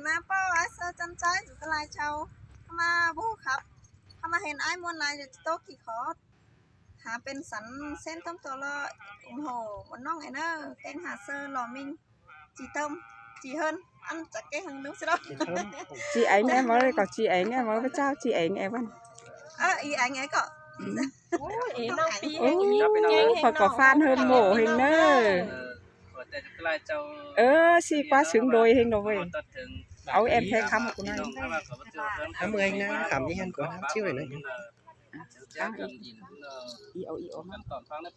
ມາເປົ່າອາເຊີຈັນຈາຍຢູ່ກະຫຼາຍເຈົ້າ ເຂົ້າມາບໍ່ຄັບ ເຂົ້າມາເຫັນອ້າຍມ່ວນຫຼາຍຢູ່ໂຕກີ້ຂໍ ຫາເປັນສັນເຊັນຕົມໂຕລະ ໂອ້ໂຫ ໝົນນ້ອງເອເນີ ເກັ່ງຫາເຊີຫຼໍ່ມິງ ຈີເຕີມ ຈີເຮີນ ອັນຈະເກັ່ງຫາໜູຊິລະ ຈີໄອແງວເລີຍກໍຈີໄອແງວເຈົ້າ ຈີໄອແງວ ເອີ ອີໄອແງວກໍ ໂອ້ຍ ເອນ້ອງປີ ໂອ້ຍ ເກັ່ງເກັ່ງ ຂ້ອຍກໍຟານເຮີມໂມເຮັງເນີ ເອີ ຊິກວ່າເຊິ່ງໂດຍເຮັງດອກເວີຍ ເອົາແອມແທ້ຄຳກູນາຍ ເມື່ອຍນາ ຄຳອີ່ຫຍັງກໍນຳຊິວເລີຍນະ ອີເອົາອີອອກມາ ເຈົ້າເ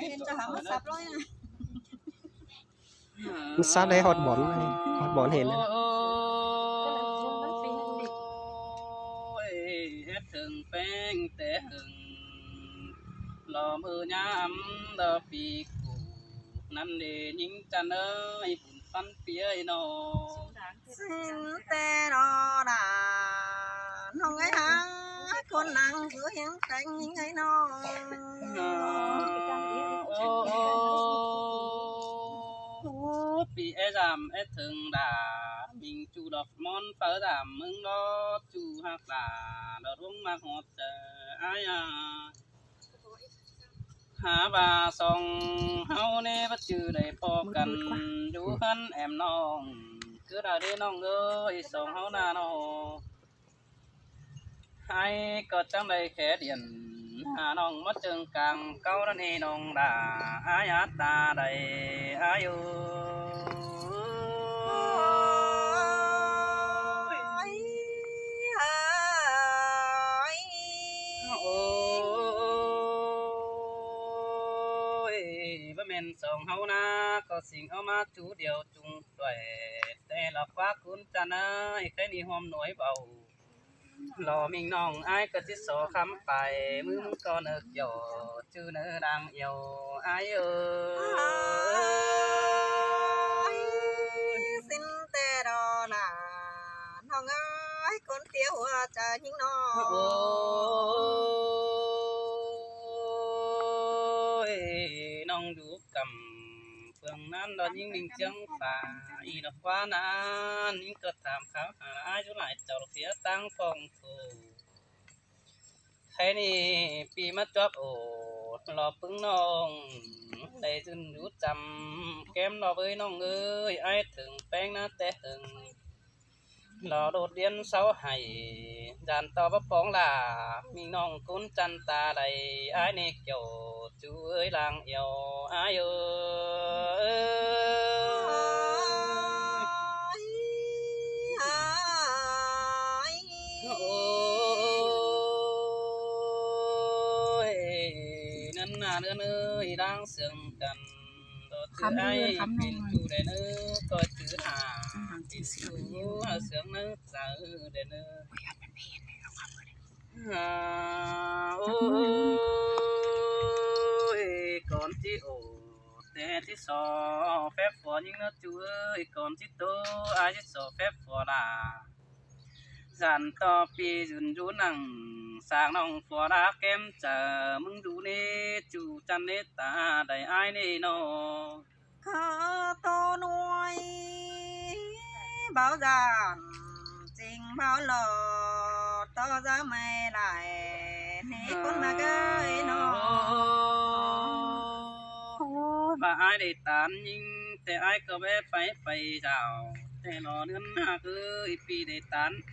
ຫັນເຈົ້າຫາມາສັບເລີຍນະ ມັນສັບໄດ້ຮອດບ່ອນ ຮອດບ່ອນເຫັນນະ ໂອ້ຍ ເຮັດເຖິງແປ້ງແຕ່ຫຶງ ລໍມືຍາມດອກປີກູ ນັ້ນເດຍິງຈັນເອີຍ ບຸນປັນປີເອີຍນ້ອງ ສິນແຕ່ລໍນາ ນ້ອງເອີຍຫາ ຄົນນາງຄືຫຍັງແຕ່ງຍິງໃຫ້ນ້ອງ ໂອ້ ໂອ້ ປີເອີຍສາມເອັດເຖິງດາ ມິງຈູດອກມອນເປີດາມ ມຶງລໍຈູຮັກດາ ດອກລົງມາຮອດເຈີອ້າຍອາ ຫາວ່າສອງເຮົານີ້ບໍ່ຈື່ໄດ້ພໍ້ກັນ ຢູ່ເຮືອນແອມນ້ອງ ຄືດາເດນ້ອງເອີຍ ສອງເຮົານານ້ອງ ອ້າຍກໍຈັ່ງໄດ້ແຄ່ດຽນ ຫານ້ອງມາເຈີງກາງເກົ່ານັ້ນເອນ້ອງດາ ອ້າຍອາຕາໃດອ້າຍເອີຍ ໂອ້ຍ ບໍ່ແມ່ນສອງເຮົານາ ກໍສິງເອົາມາຈູດຽວຈຸງດ້ວຍ ແຕ່ລະຄວ້າຄຸນຈະນາຍ ໃຄນີ້ຫອມໜວຍເບົາ ລໍມິງນ້ອງ ອ້າຍກໍຊິສໍຄຳໄປ ມືມຶງກໍເນີກຢໍ ຈື່ເນີນາງອຽວ ອ້າຍເອີຍ ສິນແຕ່ດໍລາ ນ້ອງເອີຍ ຄົນເສຍຫົວໃຈຍິງນ້ອງ ໂອ້ຍ ນ້ອງຢູ່ກຳ ເບື້ອງນັ້ນດອກຍິງນິງຈຽງຟ້າ ອີດອກກວ່ານັ້ນ ຍິງກໍຖາມຄາວຫາ ອາຍຸຫຼາຍເຈົ້າເສຍຕັ້ງຄອງໂທ ໃຄນີ້ປີມາຈອບໂອດ ລໍປຶງນ້ອງ ໄດ້ຢືນຢູ່ຈຳແກ້ມລໍເວີຍນ້ອງເອີຍ ອ້າຍເຖິງແປ້ງນາແຕ່ເຫິງ ລໍໂດດດຽນເຊົາໄຫ້ ຢ້ານຕໍ່ບໍ່ປອງຫຼ້າ ມີນ້ອງກຸນຈັນຕາໄດ ອ້າຍເນກເຈົ້າ ຈູເອີຍລາງອຽວ ອ້າຍເອີຍ ໂອ້ຍ ນັ້ນນາເນີນເອີຍ ລາງເຊິ່ງກັນ ກໍຈື່ອ້າຍເປັນຈູໄດເນີ ກໍຈື່ຫາເປັນຈູຫາເຊື່ອງໃນໃຈແດ່ເນີ ໂອ້ຍ ກ່ອນຊິໂອແຕ່ຊິສໍແຟບພໍຍິງເນີ ຈູເອີຍ ກ່ອນຊິໂຕອ້າຍຊິສໍແຟບພໍລາ ສັນຕໍ່ປີຢືນຢູ່ນັ່ງ ສາກນ້ອງຟອລາແກ້ມເຈີ ມຶງດູເນ ຈູຈັນເນຕາໄດ້ອ້າຍເນນໍ ຂາໂຕໜ່ວຍ ເບົາຈານຈິງເບົາຫຼໍ່ ຕໍ່ຈາກໄມ້ຫຼາຍ ເນຄົນມາເກີຍນໍ ວ່າອ້າຍໄດ້ຕານຍິງ ແຕ່ອ້າຍກໍແວ່ໄປໄປດາວ ແຕ່ລໍເດືອນໜ້າເກີຍ ປີໄດ້ຕານໂອ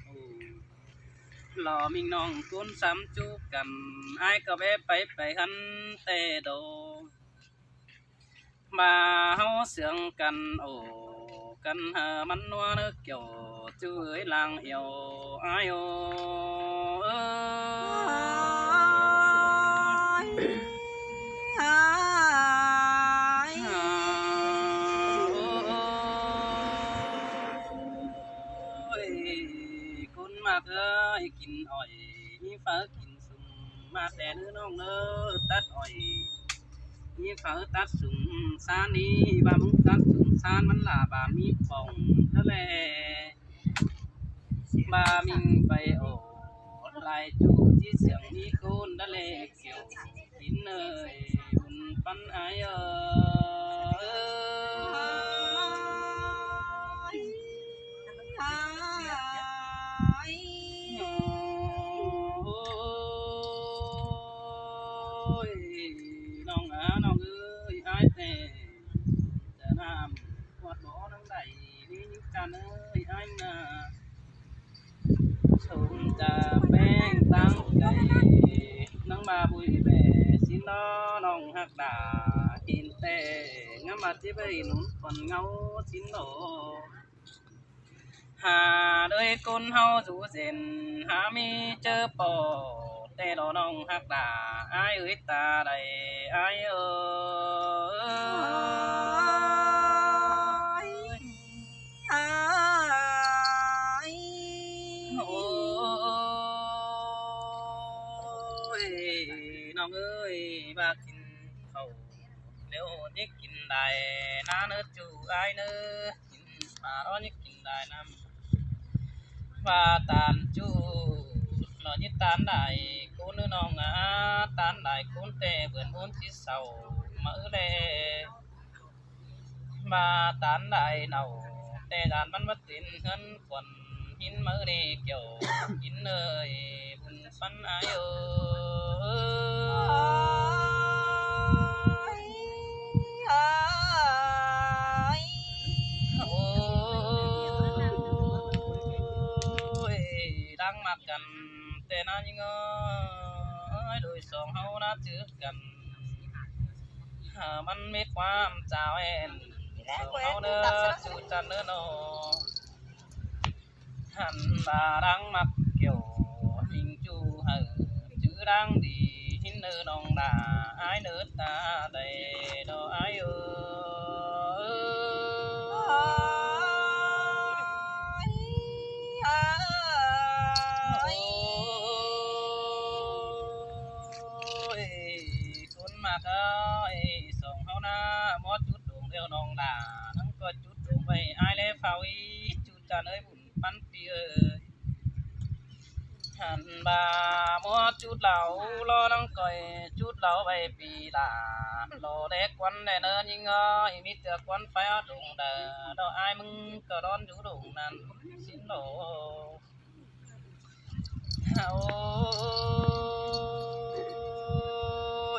ລໍມິງນ້ອງຄູນສາມຈູກັນ ອ້າຍກໍແວ່ໄປໄປຫັນແຕ່ໂດ ມາເຮົາເຊື່ອງກັນໂອ ກັນໃຫ້ມັນນົວເນີກຽວ ຈູເອີຍລາງອຽວ ອ້າຍໂອ ເອີຍ ອ້າຍ ໂອ້ຍ ຄຸນມາກເອີຍ ກິນອ້ອຍ ມີເຝີກິນຊຸມ ມາແຕ່ເນີນ້ອງເນີ ຕັດອ້ອຍ ມີເຝີຕັດຊຸມ ຊານນີ້ ວ່າມຶງຕັດຊຸມ ຊານມັນຫຼ້າ ບາມີປ່ອງເທື່ອແລ ບາມີໃບໂອ ຫຼາຍຈູທີ່ສຽງມີຄູນດະເລກ ກິນເອີຍ ບຸນປັນອາຍເອີຍ. ເອີຍອ້າຍນາ ຊົມຈາແປ້ງຕັ້ງໃຈ ນາງມາບຸຍແບຊິນເນາະ ນ້ອງຮັກດາ ເຫັນແຕ່ງາມມາຈິບໃຫ້ໜູນກ່ອນເງົາຊິນເນາະ. ຫາເດີຍຄົນເຮົາຢູ່ເຊັ່ນ ຫາມີເຈີພໍ້ ແຕ່ລະນ້ອງຮັກດາ ອ້າຍເອີຍຕາໃດ ອ້າຍເອີຍ ອ້າຍ ໂອ້ຍ ນ້ອງເອີຍ ວ່າກິນເຂົ້າແລ້ວນີ້ກິນໄດ້ນາເນີຈູອ້າຍເນີ ກິນປາເນາະ ຍິກກິນໄດ້ນຳ ວ່າຕານຈູ້ເນາະ ຍິກຕານໄດ້ກູນເນີນ້ອງອາ ຕານໄດ້ກູນແຕ່ເບືອນມູນຊິເຊົາມາເອີແລ ວ່າຕານໄດ້ເນົ່າ ແຕ່ດານມັນມາເຕັນເຮືອນ ຄວັນຫີນມາເອີແລ ແກ້ວຫີນເອີຍ ບຸນ ປັນອ້າຍເອີຍ ໂອ້ຍ ດັງມາກັນແຕ່ນາຍິງເອີຍ ໂດຍສອງເຮົານາຈື່ກັນ ມັນມີຄວາມຈາແອນ ສອງເຮົາເດີ ຈູ້ຈັນເດີນ້ອງ ຫັ້ນວ່າດັງມັກແກ້ວຍິງຈູ້ເຮີ ຈື່ດັງດີຫີນເດີນ້ອງດາ ອ້າຍເດີຕາໃດດອກອ້າຍເອີຍ ໂອ້ຍ ຄົນມັກເອີຍ ສອງເຮົານາ ໝໍຈຸດດົງແລ້ວນ້ອງດາ ນາງກໍຈຸດດົງໄວ້ ອ້າຍແລເຝົ້າອີ ຈູ້ຈັນເອີຍ ບຸນ ປັນປີເອີຍ ຫັ້ນວ່າໝໍຈຸດເຫຼົ້າ ລໍນາງກ້ອຍຈຸດເຫຼົ້າໄວ້ປີລາ ລໍແລກວັນແລເນີຍິງເອີຍ ມີແຕ່ຄວັນໄຟເອົາດົງເດີ ດອກອ້າຍມຶງກໍລອນຢູ່ດົງນັ້ນຊິນໂລ ໂອ້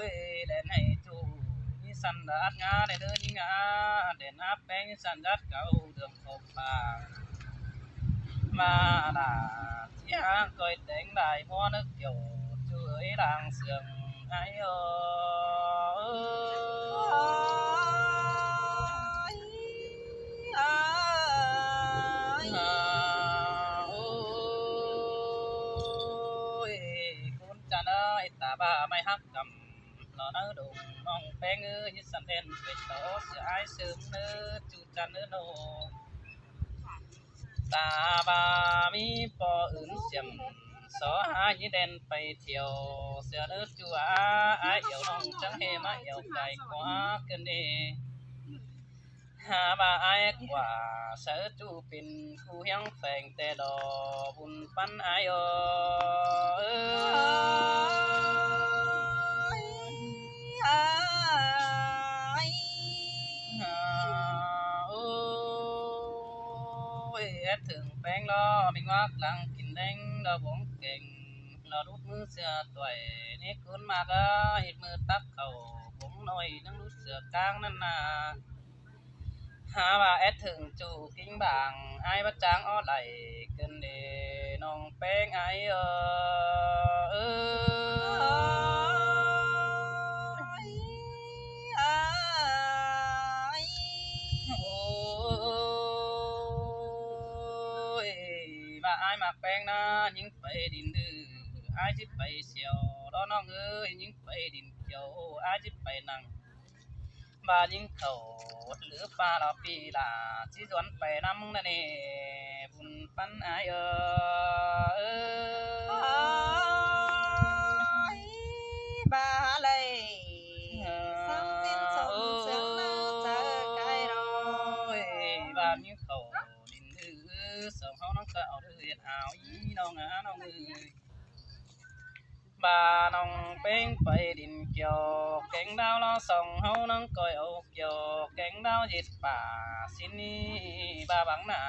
ຍ ແດນໃຫ້ຈູ້ມີສັນດາດງາແດ່ເດີຍິງອາ ແດນອາແປງມີສັນດາດເກົ່າເລື່ອງ ຂອບຟ້າມາດາ ທີ່ຫາງກ້ອຍແຕງໄດ້ ຫົວນຶກກ່ຽວ ຈື່ເອີຍລາງເຊື່ອງ ອ້າຍເອີຍ ໂອ້ຍ ຄຸນຈັນເອີຍ ຕາບ້າໄມ້ຫັກກຳ ເນາະເນີດົງ ນ້ອງແປ້ງເອີຍ ຮິດສັນແດນ ເປັນຕໍ່ເສືອອ້າຍເສີມເນີ ຈູ້ຈັນເນີນ້ອງ ຕາບາມີປໍອື່ນສຽມ ຊໍຫາຮີແດນໄປທ່ຽວ ເສືອເນີຈູ້ອາ ອ້າຍອຽວນ້ອງຈັ່ງເຮມາອຽວໄກກວ່າເກີນເດ ຫາວ່າອ້າຍກວ່າ ເສືອຈູ້ເປັນຄູ່ຮຽງແຝງແຕ່ດອກ ບຸນປັນອ້າຍເອີຍ ອ້າຍ ໂອ້ຍ ເຮັດເຖິງແປ້ງລໍ ມີງວາກຫຼັງກິນແດງ ດອກບົງເກັ່ງ ລໍຫຼຸດມືເສືອຕ່ວຍ ນີ້ຄືນມາກະເຮັດມືຕັກເຂົ້າ ບົງນ້ອຍໜຶ່ງຫຼຸດເສືອກາງນັ້ນນາ ຫາວ່າແອດເຖິງຈູ້ກິງບາງ ອ້າຍວ່າຈ້າງອໍໄຫຼເກີນເດ ນ້ອງແປ້ງອ້າຍເອີຍ ອ້າຍ ໂອ້ຍ ວ່າອ້າຍມັກແປ້ງນາ ຍິງໄປດິນດື້ ອ້າຍຊິໄປສຽວ ດອກນ້ອງເອີຍ ຍິງໄປດິນຂຽວ ອ້າຍຊິໄປນັ່ງ ບາດຍິງເຂົ້າ ຫຼືຟ້າລາປີລາ ຊິຊວນໄປນຳນະເນ ບຸນປັນອ້າຍເອີຍ ບາໄລ ສັງສິນສົມເຊື່ອງນາຈາກາຍນ້ອຍ ບາດຍິງເຂົ້າດິນດື້ ສອງເຮົານຳກະເອົາເດີ ເຮັດອາວອີນ້ອງອານ້ອງເອີຍ ບານ້ອງເປັງໄປດິນກ່ຽວ ແກງດາວລາວສອງເຮົານາງກ້ອຍເອົາກ່ຽວ ແກງດາວເຮັດປາຊິນນີ້ ບາບັງໜ້າ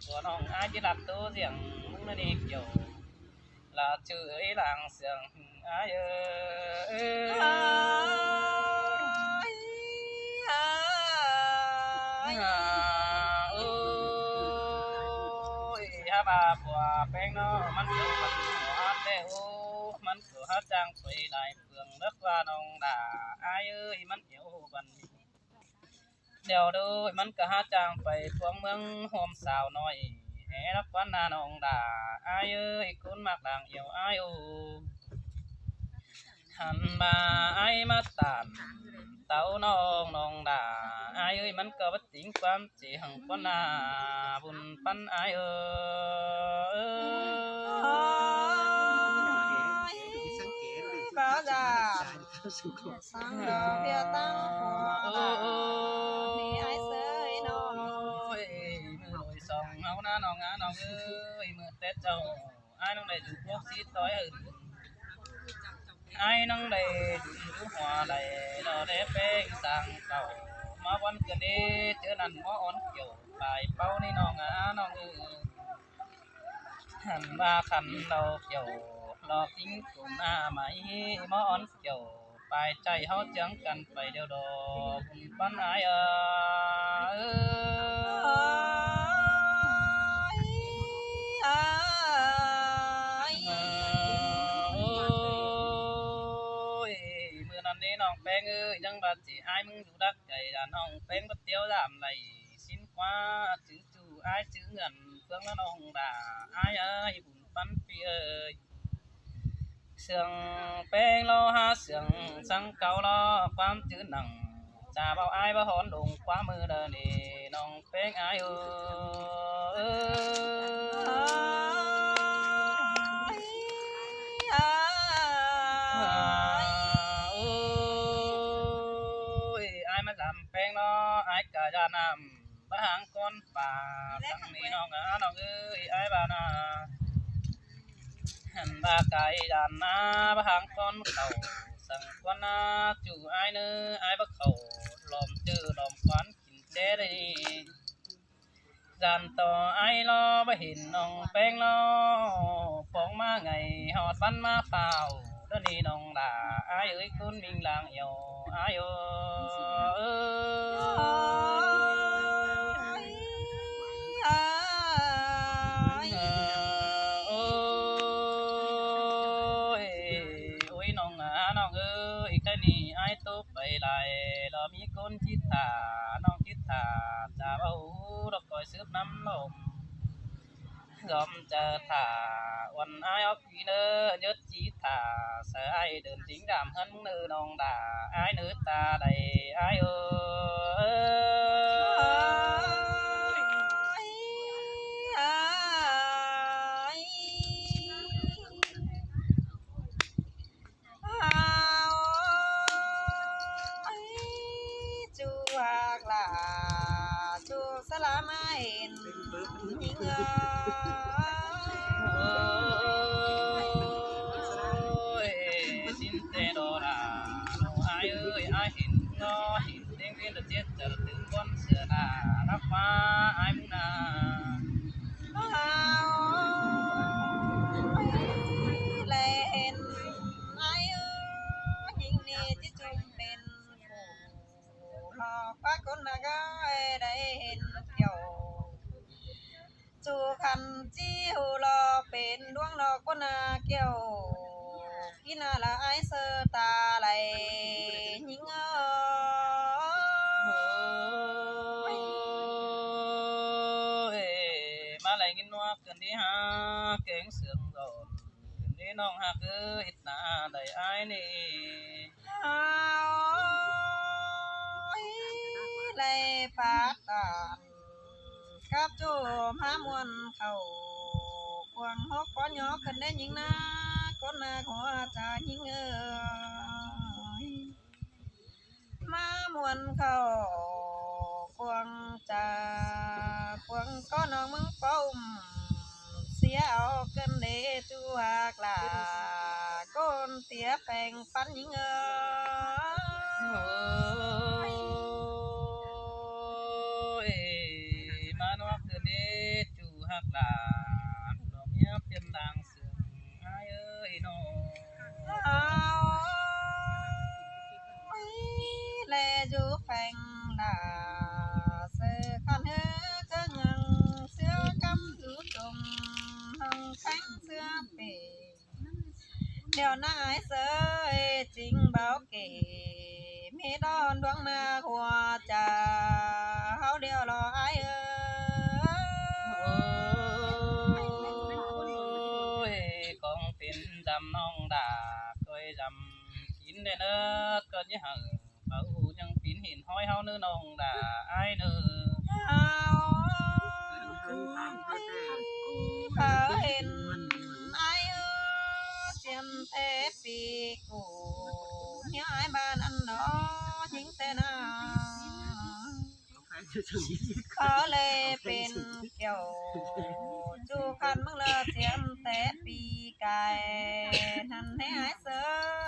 ຜົວນ້ອງອາຍຈິລັດໂຕສຽງ ມຸງນະນີກ່ຽວ ລາຈື່ເອີຍລາງເສືອງ ອາຍເອີຍ ອາຍ ອາຍ ໂອ້ ວ່າຜົວແປ້ງເນາະ ມັນກໍບັນຫາແຕ່ໂອ ມັນກໍຫາຈ້າງໄປຫຼາຍເຟືອງເລີກວ່ານ້ອງຫຼ້າ ອ້າຍເອີຍ ມັນເອວບັນດຽວໂດຍ ມັນກໍຫາຈ້າງໄປພວງເມືອງໂຮມສາວນ້ອຍ ແຮລັກວັນນານ້ອງຫຼ້າ ອ້າຍເອີຍ ຄົນມັກລາງເອວອ້າຍໂອ ຫັ້ນວ່າອ້າຍມາຕານເຕົ້ານ້ອງ ນ້ອງຫຼ້າ ອ້າຍເອີຍ ມັນກໍບໍ່ ຕິງຄວາມຈິງຫັ້ນ ຄວນນາບຸນປັນອ້າຍເອີຍ ບ່າວຈານ ສັງດອກເພຍຕັ້ງຫົວ ໂອ້ຍ ນີ້ອ້າຍເຊີຍນ້ອງ ໂອ້ຍ ມື້ໂດຍສອງເຮົານານ້ອງອານ້ອງເອີຍ ມື້ແຕ່ເຈົ້າ ອ້າຍນ້ອງໄດ້ຢູ່ພວກຊີຕ້ອຍເອີຍ ອ້າຍນ້ອງໄດ້ຢູ່ຫົວໄດ້ລໍແລແປ້ງສ້າງເກົ່າ ມາວັນຄືນນີ້ເຈີນັ້ນໝໍອ່ອນກ່ຽວປາຍເປົ້ານີ້ນ້ອງອານ້ອງເອີຍ ຫັ້ນວ່າຄັນເຮົາກ່ຽວລໍຖິ້ມກຸມອາໄໝ ໝໍອ່ອນກ່ຽວ ປາຍໃຈເຮົາຈຽງກັນໄປດຽວດອກ ບຸນປັນອ້າຍເອີຍ ອ້າຍ ໂອ້ຍ ມື້ນັ້ນນີ້ນ້ອງແປ້ງເອີຍ ຍັງວ່າຊິອ້າຍມຶງຢູ່ດັກໃຈ ດານ້ອງແປ້ງບໍ່ຕຽວດາມໄຫຼ ຊິນຄວ້າຈື່ຈູອ້າຍຈື່ເງືອນເຟືອງລະນ້ອງດາ ອ້າຍເອີຍ ບຸນປັນປີເອີຍ ເຊື່ອງແປ້ງລໍຫາເຊື່ອງສັງເກົ່າລໍ ຄວາມຈື່ໜັງຈາເວົ້າອ້າຍບໍ່ຮອນລົງຄວ້າມືເດີນີ້ ນ້ອງແປ້ງອ້າຍເອີຍ ໂອ້ຍ ອ້າຍມາດາມແປ້ງນໍ ອ້າຍກະຢ່ານຳ ບາຫາງກ້ອນປາ ທາງນີ້ນ້ອງອານ້ອງເອີຍ ອ້າຍບານາ ຫັ້ນບາກາຍດານນາ ບາຫາງກ້ອນເຂົ້າ ສັງຄວັນນາ ຈູອ້າຍເນີ ອ້າຍບາເຂົ້າ ຫຼອມຈື່ຫຼອມຄວັນກິນແຈ້ໄດ້ ຢ້ານຕໍ່ອ້າຍລໍ ບໍ່ເຫັນນ້ອງແປ້ງລໍ ຟອງມາໄງ ຮອດວັນມາຟ້າວ ດຽວນີ້ນ້ອງຫຼ້າ ອ້າຍເອີຍ ຄົນມິງລາງອຽວ ອ້າຍເອີຍ ໂອ້ຍ ໂອ້ຍ ນ້ອງອານ້ອງເອີຍ ກະນີ້ອ້າຍໂຕໄປຫຼາຍ ລະມີຄົນຈິດຖາ ນ້ອງຈິດຖາ ຈະເວົ້າດອກ ຄອຍສືບນຳລົມ ຍອມຈະຖ້າ ອວນອ້າຍອອກ ເດີ ຍດຈີຖ້າ ສາຍເດີນຕິງດາມເຮືອນເນີນ້ອງດາ ອ້າຍເນີຕາໃດ ອ້າຍເອີຍ ອ້າຍ ອ້າຍ ໂອ້ຍ ຈູຮັກຫຼ້າ ຈູສະຫຼາມາເຫັນຍິງເອີຍ ໂອ້ຍ ຊິນແຕ່ດໍລາ ນ້ອງອ້າຍເອີຍ ອ້າຍເຫັນນໍ ເຫັນເຕັງເວນລະເຈັດຈະລະຕຶງບ່ອນເສືອດາ ຮັກມາອ້າຍມຶງນາ ອ້າຍ ແລເຫັນອ້າຍເອີຍ ຍິງນີ້ຈິຈຸມເປັນ ຫຼອກພາຄົນມາກາຍໄດ້ເຫັນກ່ຽວ ສູ່ຄັນຈີຫູຫຼໍ່ເປັນດວງດອກຄົນນາກ່ຽວ ກິນນາລະອາຍເຊີຕາໄຫຼຍິງເອີຍ ໂອ້ຍ ມາໄຫຼຍິນນວກ ເກີນດີຫາແກງເຊື່ອງດອນ ເກີນດີນ້ອງຮັກເອີຍ ເຮັດໜ້າໄດ້ອ້າຍນີ້ ອ້າຍ ໄລປາດຕານ ກັບໂຈມາມ່ວນເຂົ້າ ຄວາງຮອກຄວາງຍອກຂຶ້ນໄດ້ຍິງນາ ຄົນນາຫົວຈາຍິງເອີຍ ມາມ່ວນເຂົ້າ ຄວາງຈາ ຄວາງກໍນ້ອງເມືອງປ້ອມ ເສຍເອົາເກີນເດຈູຮັກຫຼ້າ ໂກນເຕຍແປງປັນຍິງເອີຍ ໂອ້ຍ ມານອກເກີນເດຈູຮັກຫຼ້າ ນ້ອງເມຍປ່ຽນດາງ ເຊື່ອງອ້າຍເອີຍນ້ອງ ອ້າຍ ແລຢູ່ແຂວງດາ ເສືອຄັນເຮີເຄື່ອງຍັງ ເສືອກຳຢູ່ຈົງ ດຽວນາອ້າຍເຊີຍ ຈິງເບົາເກ ມີດອນດວງມາຫົວໃຈເຮົາດຽວລອອ້າຍເອີຍ. ໂອ້ຍ ກອງເປັນດຳນ້ອງດາ ກ້ອຍດຳກິນແດ່ເນີ ກໍຍັງເຮົາ ເຂົາຍັງປີນຫີນຫ້ອຍເຮົາເນີນ້ອງດາອ້າຍເນີ. ເຮົາເຫັນອ້າຍເອີຍ ຈຽມແຕ່ປີກູ ເມຍອ້າຍບ້ານອັນດອ ຍິງແຕ່ໜ້າ ເຂົາເລີຍເປັນກ່ຽວ ຈູ່ຄັນເມືອງເລີ ຈຽມແຕ່ປີກາຍ ນັ້ນແນ່ອ້າຍເຊີ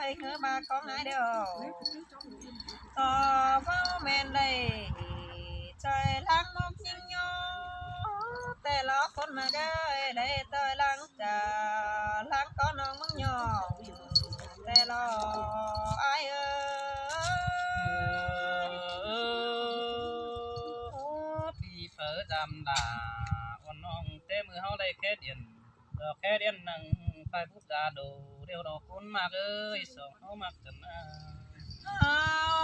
ຍ ເຮີບາຂອງອ້າຍດຽວ ກໍເວົ້າແມ່ນໄດ້ ຈອຍຫຼັງໝົກຍິງຍໍ ແຕ່ລະຄົນມາເດີ ໄດ້ຕອຍຫຼັງຈາ ຫຼັງກໍນ້ອງມຶງຍໍ ແຕ່ລະອ້າຍເອີຍ. ໂອ້ ປີເຝີດຳດາ ອ່ອນນ້ອງແຕ່ມື້ເຮົາໄດ້ແຄ່ດຽນ ດອກແຄ່ດຽນໜຶ່ງ ໄປພຸດດາໂດ ດຽວດອກຄຸນມາກເອີຍ ສອງເຮົາມັກກັນນາ. ເຮົາ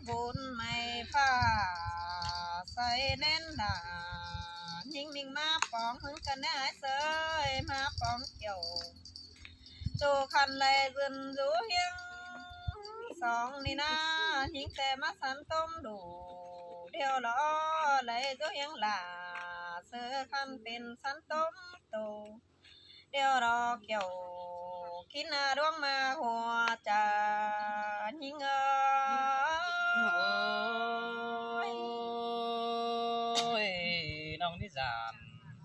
ບຸນໄມ້ຟ້າໃສ່ແໜ້ນດາ ຍິງມິງມາປອງຫຶງກັນແນ່ອ້າຍເຊີຍ ມາປອງກ່ຽວ ໂຈຄັນໄລເບິ່ນຢູ່ຮຽງສອງນີ້ນາ ຍິງແຕ່ມາສັນຕົມດູ ດຽວລອໄລຢູ່ຮຽງຫຼ້າ ເຊີຄັນເປັນສັນຕົມໂຕ ດຽວລອກ່ຽວກິນອາດວງມາຫົວຈາຍິງເອີຍ. ໂອ້ຍ ນ້ອງນິສານ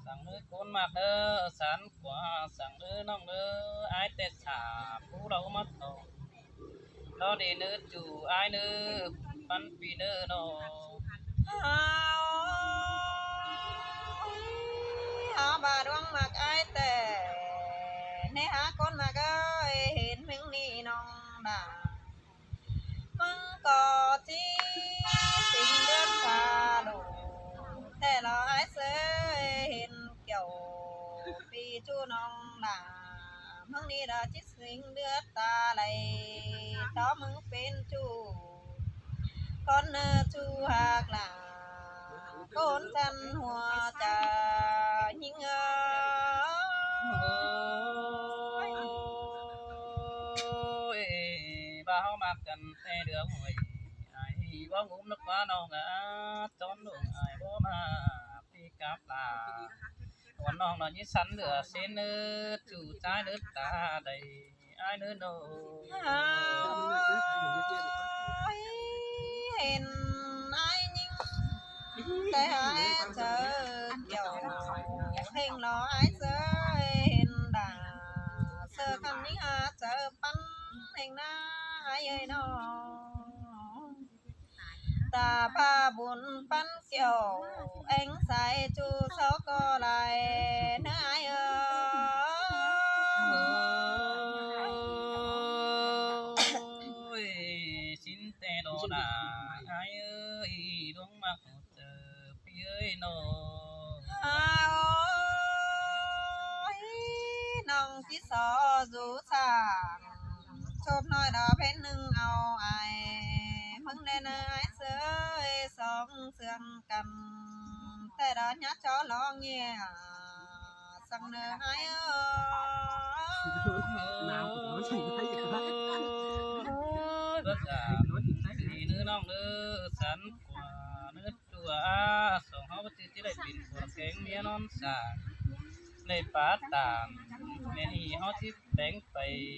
ສັ່ງເດີຄົນມັກເດີ ສັນກວ່າສັ່ງເດີນ້ອງເດີ ອ້າຍແຕ່ຖາມຜູ້ເລົ່າມາຕອບ ລອດີເນີຈູອ້າຍເນີ ປັນປີເນີນ້ອງ. ເຮົາ ເຮົາບາດວງມັກອ້າຍແຕ່ ໃນຫາຄົນມັກເອີຍ ເຫັນເພິ່ງນີ້ນ້ອງດາ ມຶງກໍຈິງເດືອນຕາໂດ ແຕ່ລະອ້າຍເຊີຍ ເຫັນກ່ຽວປີຈູ້ນ້ອງດາ ມຶງນີ້ດາຈິງເດືອນຕາໄຫຼ ຕໍ່ມຶງເປັນຈູ້ ກ່ອນເນີຈູ້ຮັກຫຼາ ຄົນສັນຫົວໃຈຍິງເອີຍ. ໂອ້ຍ ວ່າເຮົາມັກກັນແຕ່ເດືອຫ້ວຍ ອ້າຍບໍ່ງຸ້ມນະກວ່ານ້ອງອາ ຕອນນ້ອງອ້າຍບໍ່ມາປີກັບຫຼາ ວ່ານ້ອງນອນຍິງສັນເຫຼືອເຊນເນີ ຈູ້ຈາຍເນີຕາໃດ ອ້າຍເນີນ້ອງ. ເຮົາເຫັນອ້າຍຍິງ ແຕ່ອ້າຍເຈີກ່ຽວ ເພງລໍອ້າຍເຈີເຫັນດາ ເຈີຄຳຍິງຫາເຈີປັນເພງນາ ອ້າຍເອີຍນ້ອງ. ຕາພາບຸນປັນກ່ຽວ ແອງສາຍຈູ່ເຊົາກໍຫຼາຍເນີອ້າຍເອີຍ. ໂອ້ຍ ຊິນແຕ່ໂດນາ ອ້າຍເອີຍ ດວງມັກເຈີພີ່ເອີຍນ້ອງ. ໂອ້ຍ ນ້ອງຈິຊໍຢູ່ສາງ ໂຊບນ້ອຍດອກເພັນໜຶ່ງເອົາອ້າຍ ມຶງແດ່ເນີອ້າຍເຊີຍ ສອງເຊື່ອງກັນ ແຕ່ດອກຍາຈອລອງເງຍ ສັງເນີອ້າຍເອີຍ. ໂອ້ຍ ບໍ່ສາມດີເນີນ້ອງເດີ ສັນກວ່າເນີ ຕົວອາ ສອງເຮົາບໍ່ຈື່ທີ່ໄດ້ເປັນຜົວແຂງເມຍນອນສາ ໄດ້ປາຕານ ແມ່ນອີເຮົາຊິແປງໄປ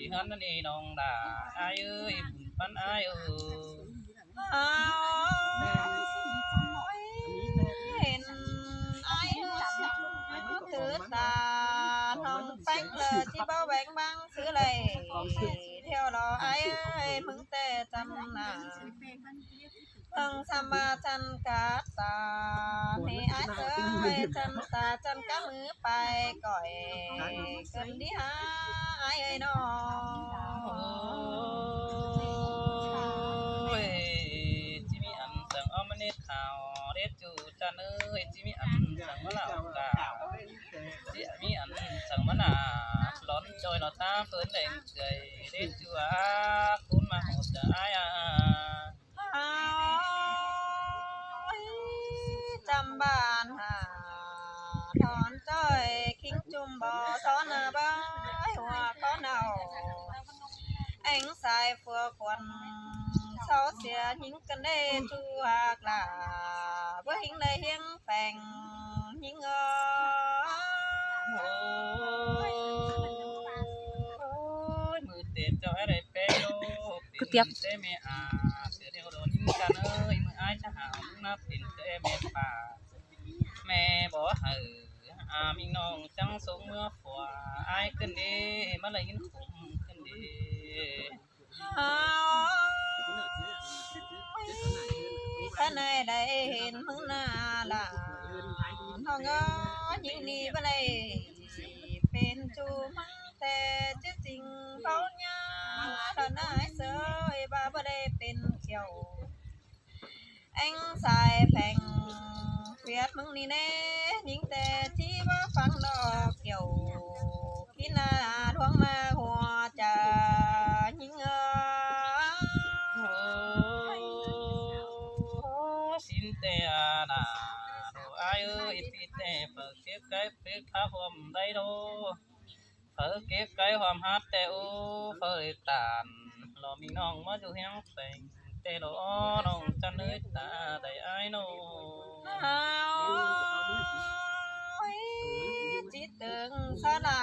ເຮືອນນັ້ນເອນ້ອງດາ ອ້າຍເອີຍ ບຸນປັນອ້າຍເອີຍ. ເຮົາເຫັນອ້າຍເຮືອນຖືຕາ ນ້ອງແປ້ງເລີຍຊິບໍ່ແຫວງບັງຊື່ເລີຍ ແຖວລໍອ້າຍເອີຍ ມຶງແຕ່ຈຳໜ້າ ເພິ່ງສຳມາຈັນກາຕາ ເນອ້າຍເອີຍ ຈັນຕາຈັນກະມືໄປ ກ້ອຍເກີນດີຫາອ້າຍເອີຍນ້ອງ. ໂອ້ຍ ຈິມີອັນສັງອອມມະເນັດຂາວ ເດັດຈູ່ຈັນເອີຍ ຈິມີອັນສັງມະລາວກາວ ຈິມີອັນສັງມະນາ ຈອຍເນາະ ຖາມເພິ່ນແດງເອື້ອຍ ເດຊວາ ຄຸນມາຮອດຈາອ້າຍອາ. ອ້າຍຈຳບ້ານຫາ ຖອນຈ້ອຍຄິງຈຸ່ມບໍ່ ສອນນາບາຍຫົວຄອນເອົາ ແອງສາຍ ຜົວຂວັນເຊົາເສຍ ຍິງກັນເດ້ຈູຮັກຫຼ້າ ບໍ່ຫິງໄດ້ຮຽງແຝງ ຍິງເອີຍ. ໂອ້ຍ ໂອ້ຍ ມື້ເຕັມເຈົ້າໃຫ້ໄດ້ແປໂລ ເປັນແຕ່ແມ່ອາ ເສືອດຽວໂດນຍິງກັນເອີຍ ມື້ອ້າຍຈະຫາ ເອົາມຶງມາເປັນແຕ່ແມ່ປ້າ ແມ່ບໍ່ໃຫ້ ອາມິງນ້ອງ ຈັ່ງສົ່ງເມືອຂົວ ອ້າຍຂຶ້ນເດ້ ມາໄດ້ຍິນຂົມຂຶ້ນເດ້. ຖ້ານາຍໄດ້ເຫັນມຶງໜ້າຫຼ້າ ນ້ອງເອີຍ ຍິງນີ້ບໍ່ໄດ້ເປັນຈູ້ມັງແຕ່ຈິງ ເວົ້າຍາລະນາຍເສີຍ ວ່າບໍ່ໄດ້ເປັນກ່ຽວ ແອງສາຍແຜງ ເຟຍດມຶງນີ້ແນ່ ຍິງແຕ່ທີ່ບໍ່ຟັງດອກ ກ່ຽວຂີ້ໜ້າລວງມາຫົວຈາ ຍິງເອີຍ. ໂອ້ຍ ຊິນແຕ່ອານາ ໂດອ້າຍເອີຍ ຕິແຕ່ເປີເກັບໄກ່ເປັກຂາພວມໄດ້ໂດ ເຝີເກັບໄກ່ຫອມຮັດແຕ່ອູ ເຝີຕານ ລໍມີນ້ອງມາຢູ່ຮຽງແສງ ແຕ່ລໍນ້ອງຈັນເອີຍ ຕາໄດ້ອ້າຍໂນ. ໂອ້ຍ ຈິດເຕີງສາລາ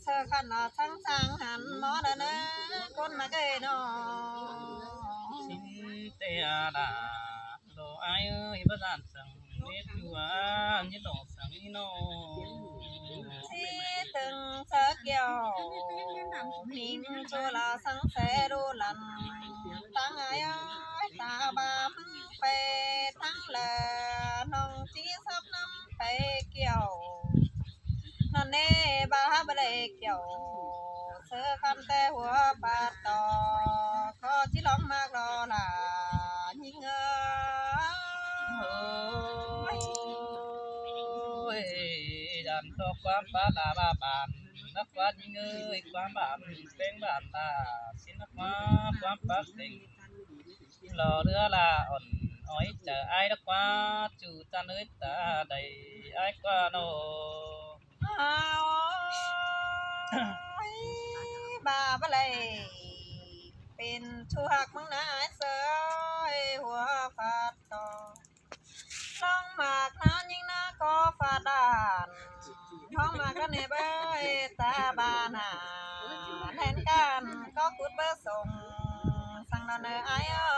ເສີຄັນນາທັງສາງຫັນ ໝໍດານາ ຄົນມາເກີຍນ້ອງ ຊິນແຕ່ອາດາ ໂດອ້າຍເອີຍ ບໍ່ດ້ານສັງ ເນດຢູ່ອານ ຍິດດອກສັງນີ້ນ້ອງ ຊິເຖິງສາກ່ຽວ ມີໂຊລາສັງແສດູລັນ ຕັ້ງອາຍເອີຍ ຕາບາມເປ ທັງເລີ ນ້ອງຊິສັບນຳໄປກ່ຽວ ນັ້ນເນ ບາບໍ່ໄດ້ກ່ຽວ ເສືອຄັນແຕ່ຫົວປາດຕອກ ກໍຊິລອງມາລໍຫຼ້າຍິງເອີຍ. ໂອ້ຍ ຢ້ານຕໍ່ຄວາມປາດລາບາບານ ນັກວ່າຍິງເອີຍ ຄວາມບານເປັງບານລາ ຊິນນັກວ່າຄວາມປາກເປັງ ລໍເຫຼືອລາອ່ອນ ອ້ອຍໃຈອ້າຍດອກວ່າ ຈູ່ຈັນເອີຍ ຕາໄດ້ອ້າຍກວ່ານ້ອງ. ອ້າວ ບາບະໄລ ເປັນຊູຮັກມຶງນາເຊີຍ ຫົວຟາດຕໍ່ ນ້ອງໝາກນາຍິງນາກໍຟາດດານ ນ້ອງໝາກນາເນເບີຍ ຕາບານາ ແທນການກໍກຸດເບີສົ່ງ ສັ່ງນອນເອີຍອ້າຍເອີ